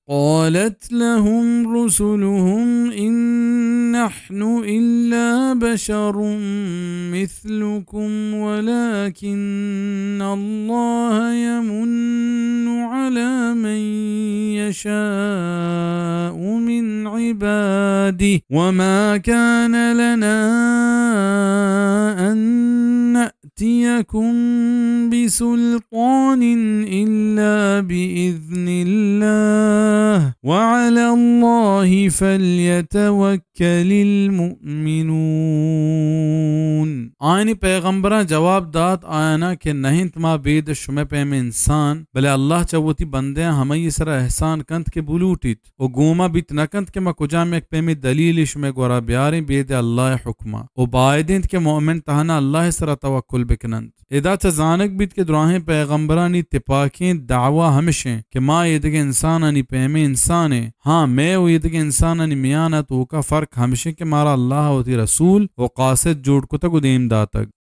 قالت لهم رسلهم إن نحن إلا بشر مثلكم ولكن الله يمن على من يشاء من عباده وما كان لنا أن نأتيكم بسلطان إلا بإذن الله وعلى الله فليتوكل المؤمنون۔ آیانی پیغمبراں جواب دات آیاناں کہ نہ انت ما بید شمئے پیمیں انسان، بلے اللہ چہ وتی بندیاں ہمائی سرا احسان کنت کہ بلوٹیت۔ و گوما بیت نہ کنت کہ ما کجام یک پیمیں دلیلے شمئے گورا بیاریں بید اللہ ء حکما۔ و باید انت کہ مؤمن تہنا اللہ ء سرا توکل بکننت۔ ادا چہ زانگ بیت کہ دراہیں پیغمبرانی تپاکیں دعوی ہمش انت کہ ما ایدگہ انسانانی پیمیں انسان ایں۔ ہاں، مئے و ایدگہ انسانانی میان ء توکا فرق ہمش انت کہ مارا اللہ ء وتی رسول و قاصد جوڑ کتگ و دیم داتگ۔